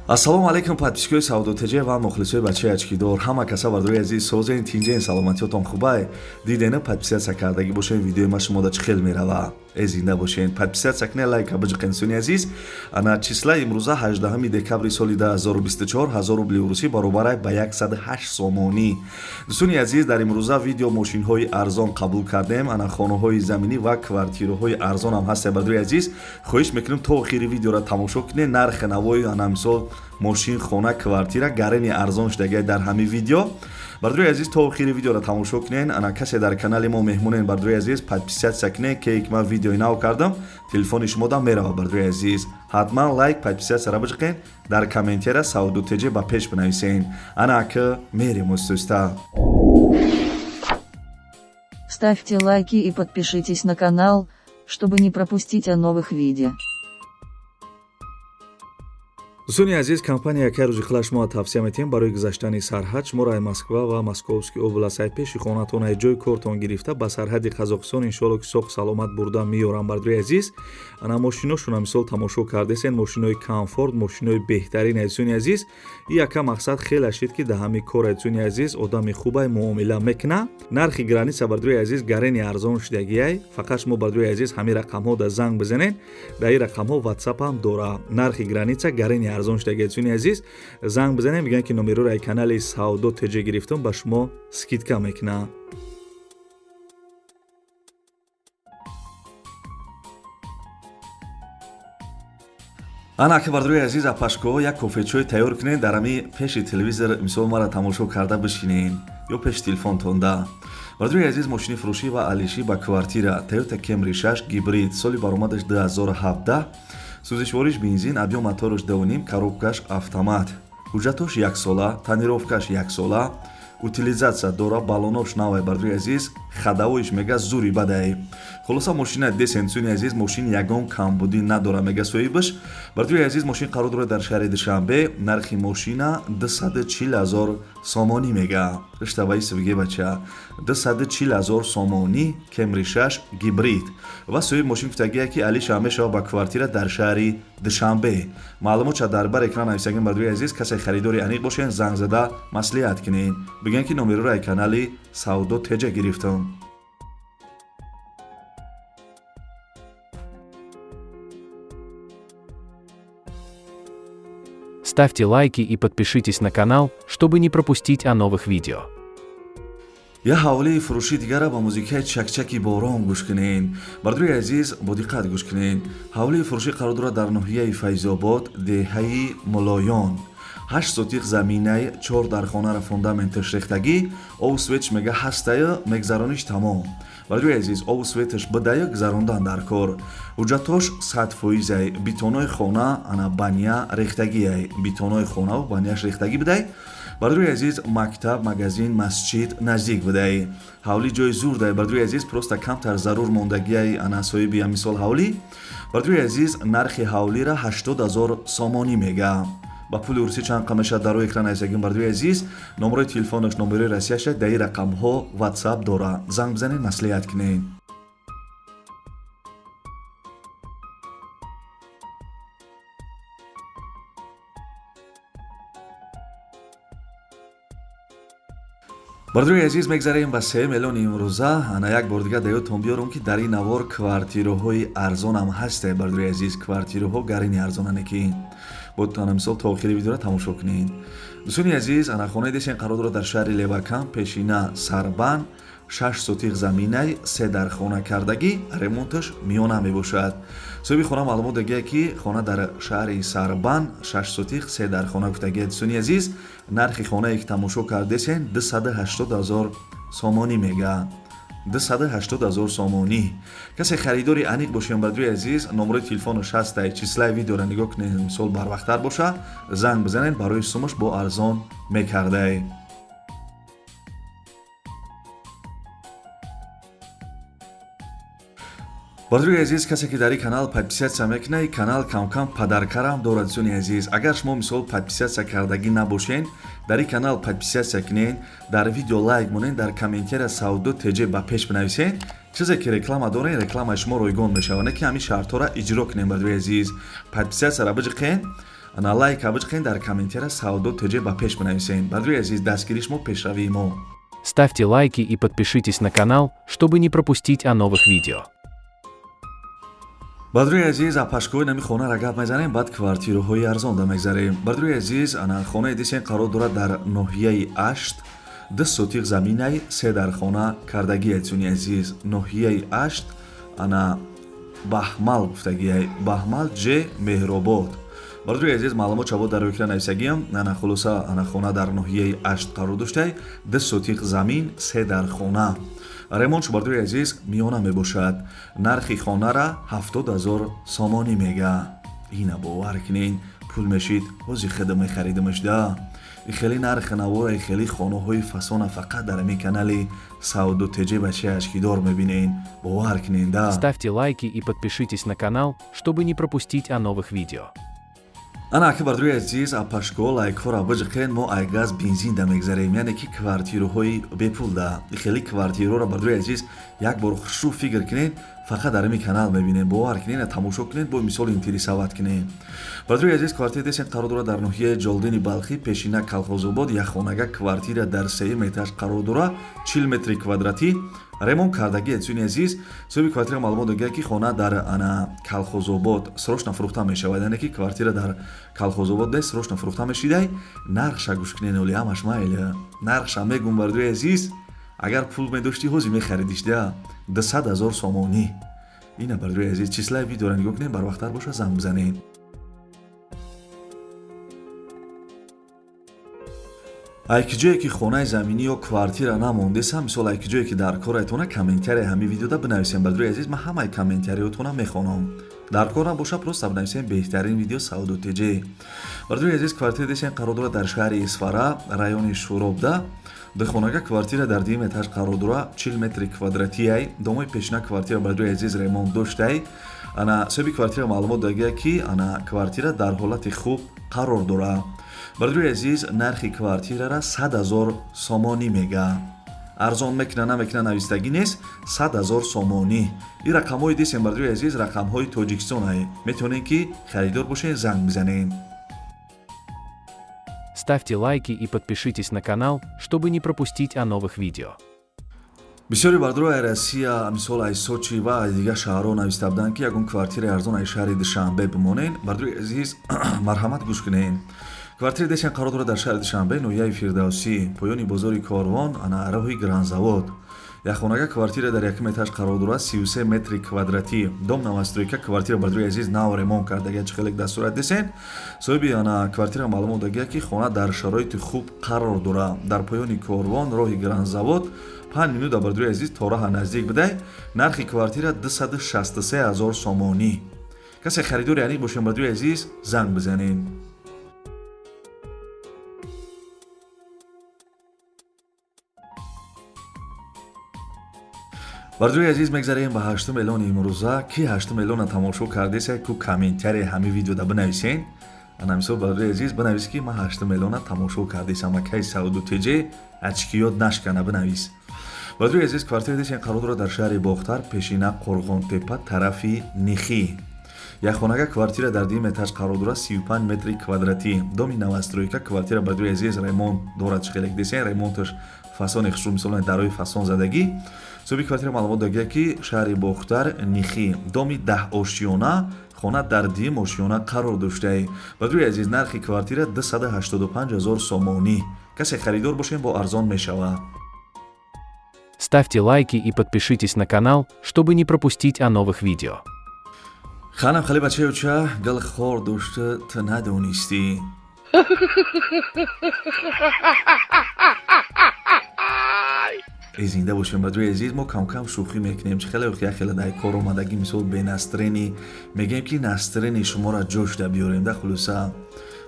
Ассалому алайкум, подписчикои Савдо ТЖ ва мухлисои бачаи очкидор. Ҳама каса, бардори азиз, созен, тинҷен, саломатиётон хубай. Дидена, подписаться кардагӣ бошен, видеои ма шумода чӣ хел мерава. Э, зинда бошен, подписаться кне, лайка биҷиқен. Суни азиз, ана числа имрӯза 18 декабри соли 2024, 1000 рубли урусӣ баробарай ба 108 сомонӣ. Дӯстони азиз, дар имрӯза видео мошинҳои арзон қабул кардем, ана хонаҳои заминӣ ва квартираҳои арзон ҳам ҳастем. Бардори азиз, хоҳиш мекунем, то охири видеоро тамошо кунед. Нархи навои, ана мисол, мошин, хона, квартира гарени арзон шудагиай дар ҳамин видео. Бардори азиз, то охири видеоро тамошо кунед. Ана касе дар канали мо меҳмонен, бардори азиз, подписаться кунед, ки ман видеои нав кардам, телефони шумо дам мерава. Бардори азиз, ҳатман лайк, подписаться биҷиқен, дар комментария Савдо ТЖ ба пеш бинависен. Ана ака мерем устуста. Ставьте лайки и подпишитесь на канал, чтобы не пропустить о новых видео. Дӯстони азиз, компания яке рӯзи хела шумо тавсия метиҳем барои гузаштани сарҳад. Шуморо ай Москва ва Московский област, ай пеши хонатон, ай ҷои кортон гирифта, ба сарҳади Қазоқистон, иншоалло, ки соғ саломат бурда меёрам. Бардори азиз, ана мошиношона мисол тамошо кардесен, мошинои комфорт, мошинои беҳтарин. Дӯстони азиз, и яка мақсад хеле шид, ки дар ҳамин кор, дӯстони азиз, одами хубай муомила мекуна. Нархи граница, бардори азиз, гарени арзон шудагиай. Фақат шумо, бардори азиз, ҳамин рақамҳо да занг бизанед, дар ин рақамҳо ватсапам дора. Нархи граница гарени арзон шудаги. Дӯстони азиз, занг бизанем, мегӯянд, ки номероро ай канали Савдо ТЖ гирифтум, ба шумо скидка мекунам. Ана ака, бардорои азиз, апашкоҳо, як кофечой тайёр кунед, дар ҳами пеши телевизор мисол мара тамошо карда бишинен ё пеши телефонтонда. Бардорои азиз, мошини фурӯшӣ ва алишӣ ба квартира Toyota Camry 6 гибрид, соли баромадаш 2017, сӯзишвориш бензин, объём мотораш 2,5, коробкаш автомат, ҳуҷҷатош яксола, тонировкаш яксола, утилизация дора, баллонош навай. Бардори азиз, ходовойш мега зури бадай. Хулоса, мошина десен, дӯстони азиз, мошин ягон камбудӣ надора, мега соҳибаш. Бардори азиз, мошин қарор дорад дар шаҳри Душанбе. Нархи мошина 240 000 сомонӣ мега. Риштаваи свиге бача, 240 000 сомонӣ, Кемри 6 гибрид. Ва соҳиби мошин гуфтагия, ки алиша мешава ба квартира дар шаҳри Душанбе. Маълумотша дар бар экран нависагин. Бардори азиз, касе харидори аниқ бошен, занг зада маслиҳат кунед, бигӯянд, ки номероро ай канали Савдо ТЖ гирифтам. Ставьте лайки и подпишитесь на канал, чтобы не пропустить о новых видео. Як ҳавлии фурӯшӣ дигара ба музикаи чакчаки борон гӯш кунед. Бардори азиз, бо диққат гӯш кунед. Ҳавлии фурӯшӣ қарор дорад дар ноҳияи Файзобод, деҳаи Мулоён. 8 сотиқ заминай, чор дархонаро фундаменташ рехтагӣ, обу светш мега ҳастаю, мегзарониш тамом. Бардори азиз, обу светаш бидаю, гузарондан дар кор. Ҳуҷҷатош 100 фоизай, битонои хона, ана баня рехтагиай, битонои хонаву баняш рехтагӣ бидай. Бардори азиз, мактаб, магазин, масҷид наздик будай. Ҳавлӣ ҷои зур дай. Бардори азиз, просто камтар зарур мондагиай, ана соҳиби мисол ҳавлӣ. Бардори азиз, нархи ҳавлира 80 000 сомонӣ мега. Ба пули урусӣ чанд қа мешавад, дар рӯи экран нависагин. Бардори азиз, номерои телефонаш номерои Россияша, дар ин рақамҳо ватсап дора, занг бизанед, маслиҳат кунед. Бардори азиз, мегзарем ба сеюм эълони имрӯза. Ана як бор дигар даёдтон биёрам, ки дар ин навор квартираҳои арзонам ҳасте. Бардори азиз, квартираҳо гарини арзонане, ки ана мисол то охири видеоро тамошо кунед. Дӯстони азиз, ана хонаи десен қарор дорад дар шаҳри Левакан, пешина Сарбан, 6 сотиқ заминай, се дархона кардагӣ, ремонташ миёна мебошад. Соҳиби хона маълумот дагия, ки хона дар шаҳри Сарбан, 6 сотиқ, се дархона гуфтагия. Дӯстони азиз, нархи хонае, ки тамошо кардесен, 280 000 сомонӣ мега, 280 000 сомонӣ. Касе харидори аниқ бошем, бардори азиз, номерои телефонаш ҳастай, числаи видеоро нигоҳ кунед, мисол барвақттар боша, занг бизанед, барои сумаш бо арзон мекардай. Бардори азиз, касе ки дар ин канал подписаться мекунад, ин канал камкам подаркарам дорад. Дӯстони азиз, агар шумо мисол подписаться кардагӣ набошен, дар ин канал подписаться кунед, дар видео лайк монед, дар комментария Савдо ТЖ ба пеш бинависед. Чизе ки реклама дорен, рекламаи шумо ройгон мешавад, не ки ҳамин шартҳоро иҷро кунем. Бардори азиз, подписатьсяро биҷиқен. Ана лайка биҷиқен, дар комментария Савдо ТЖ ба пеш бинависен. Бародари азиз, дастгирии шумо пешравии мо. Ставьте лайки и подпишитесь на канал, чтобы не пропустить о новых видео. Бародари азиз, апашкои нами хонара гап мезанем, баъд квартираҳои арзонда мегзарем. Бародари азиз, ана хонаи дисен қарор дорад дар ноҳияи Ашт, 2 сотих заминай, се дархона кардагиай. Цуни азиз, ноҳияи Ашт, ана Баҳмал гуфтагиай, Баҳмал ҷ Меҳробод. Бародари азиз, маълумот шабо дар экран нависагиам. Ана хулоса, ана хона дар ноҳияи Ашт қарор доштай, 2 сотих замин, се дархона, ремонтш, бародари азиз, миёна мебошад. Нархи хонара 70 000 сомонӣ мега. Ина бовар кунен, пул мешид, ҳози хеда мехаридамаш да. И хеле нархи навора, и хеле хонаҳои фасона фақат дар ҳамин канали Савдо ТЖ бачаи ашкидор мебинен, бовар кунен да. Ставьте лайки и подпишитесь на канал, чтобы не пропустить о новых видео. Ана аки, бародари азиз, апашко, лайкҳоро биҷиқен. Мо ай газ бензин да мегзарем, яъне ки квартираҳои бепул да. Хеле квартираҳоро, бародари азиз, як бор хушрӯ фикр кунед, фақат дар ҳамин канал мебинем. Бовар кунед, тамошо кунед, бо мисол интересовать кунед. Бародари азиз, квартира десен қарор дорад дар ноҳияи Ҷолдини Балхӣ, пешина Калхозобод. Як хонага квартира дар сеюм этаж қарор дорад, 40 метри квадратӣ, ремонт кардагӣ. Цуни азиз, соҳиби квартира маълумот додагия, ки хона дар ана Калхозобод срочно фурӯхта мешавад, яъне ки квартира дар Калхозобод де срочно фурӯхта мешидай. Нархша гӯш кунед, оли ҳамаш майли, нархша мегум. Бародари азиз, агар пул медоштӣ, ҳози мехаридиш да, 200 000 сомонӣ. Ина, бародари азиз, числаи видеоро нигоҳ кунед, барвақттар боша, занг бизанед. Айки ҷое ки хонаи заминӣ ё квартира намондесам, мисол, айки ҷое ки дар корайтона, комментария ҳамин видеода бинависем. Бародари азиз, ман ҳамаи комментариётона мехонам. Дар кор набоша, просто бинависем беҳтарин видео Савдо ТЖ. Бародари азиз, квартира десен қарор дорад дар шаҳри Исфара, райони Шӯробда. Духонага квартира дар дуюм этаж қарор дорад, 40 метри квадратиай, домои пешина. Квартира, бародари азиз, ремонт доштай. Ана соҳиби квартира маълумот додагия, ки ана квартира дар ҳолати хуб қарор дорад. Бародари азиз, нархи квартирара 100 000 сомонӣ мега. Арзон мекуна, намекуна, навистагӣ нест. 100 000 сомонӣ. Ин рақамҳои дисем, бародари азиз, рақамҳои Тоҷикистонае. Метавонед, ки харидор бошед, занг бизанед. Ставьте лайки и подпишитесь на канал, чтобы не пропустить о новых видео. Бисёри бардорои ай Россия, мисол, ай Сочи ва ай дигар шаҳрҳо нависта буданд, ки ягон квартираи арзон ай шаҳри Душанбе бимонед. Бардорои азиз, марҳамат, гӯш кунед. Квартираи десен қарор дорад дар шаҳри Душанбе, ноҳияи Фирдавсӣ, поёни бозори Корвон, ана роҳи Гранзавод. Якхонага квартира дар якум этаж қарор дорад, 33 метри квадратӣ, дом новостройка. Квартира, бардорои азиз, нав ремонт кардагия, чӣ хеле дар сурат десен. Соҳиби ана квартира маълумот додагия, ки хона дар шароити хуб қарор дорад, дар поёни Корвон, роҳи Гранзавод, 5 минута, бардорои азиз, то раҳа наздик бидай. Нархи квартира 263 ҳазор сомонӣ. Касе харидори аниқ бошем, бардорои азиз, занг бизанед. Бардорои азиз, мегзарем ба ҳаштум эълони имрӯза. Ки ҳаштум эълона тамошо кардеса, ку комментария ҳамин видеода бинависен. Ана мисол, бардорои азиз, бинавис, ки ман ҳаштум эълона тамошо кардесам, акай Савду ТЖ, ачкиёт нашкана, бинавис. Бардорои азиз, квартира десен қарор дорад дар шаҳри Бохтар, пешина Қурғонтепа, тарафи Нихӣ. Якхонага квартира дар дуюм этаж қарор дорад, 35 метри квадратӣ, доми новостройка. Квартира, бардорои азиз, ремонт дорад, чӣ хеле десен, ремонташ фасони хушрӯ, мисол, дарои фасон задагӣ. Соҳиби квартира маълумот додагия, ки шаҳри Бохтар, Нихӣ, доми 10 ошёна, хона дар дуюм ошёна қарор доштаи. Бардорои азиз, нархи квартира 285 ҳазор сомонӣ. Касе харидор бошем, бо арзон мешавад. Ставьте лайки и подпишитесь на канал, чтобы не пропустить о новых видео. Ханам хали бачаюча гал хор дошта, ту надонистӣ. Э, зинда бошем, бардорои азиз. Мо камкам шӯхӣ мекунем, чӣ хеле як хеле дар кор омадагӣ, мисол, бе настроение мегӯем, ки настроение шуморо ҷошда биёрем да. Хулоса,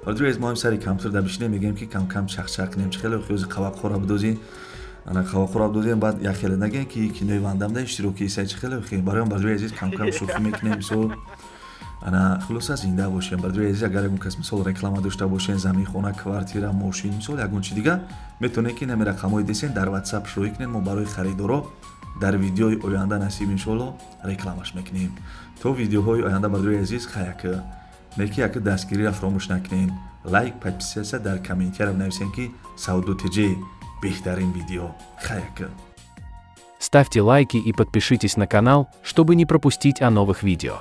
бардорои азиз, мо ҳам сари компютер да бишинем, мегӯем, ки камкам чақчақ кунем, чӣ хеле хӯзи қавақҳоро бидозем, ана қавақҳоро бидозем, баъд як хеле нагӯем, ки кинои Вандамда иштироки иса, чӣ хеле хе. Барои бардорои азиз, камкам шӯхӣ мекунем, мисол. Ана хулоса, зинда бошем, бардорои азиз. Агар ягон кас, мисол, реклама дошта бошен, замин, хона, квартира, мошин, мисол, ягон чи дига, метавонед, ки нами рақамҳои десен дар Ватсап шӯӣ кунед. Мо барои харидоро дар видеои оянда, насиб, иншоалло, рекламаш мекунем. То видеоҳои оянда, бардорои азиз, хаяк. Неки яка дастгириро фаромӯш накунед, лайк, подписаться, дар комментария нависем, ки Савдо ТЖ беҳтарин видео. Хаяка. Ставьте лайки и подпишитесь на канал, чтобы не пропустить о новых видео.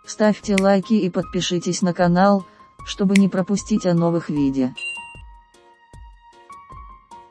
Ставьте лайки и подпишитесь на канал, чтобы не пропустить о новых видео.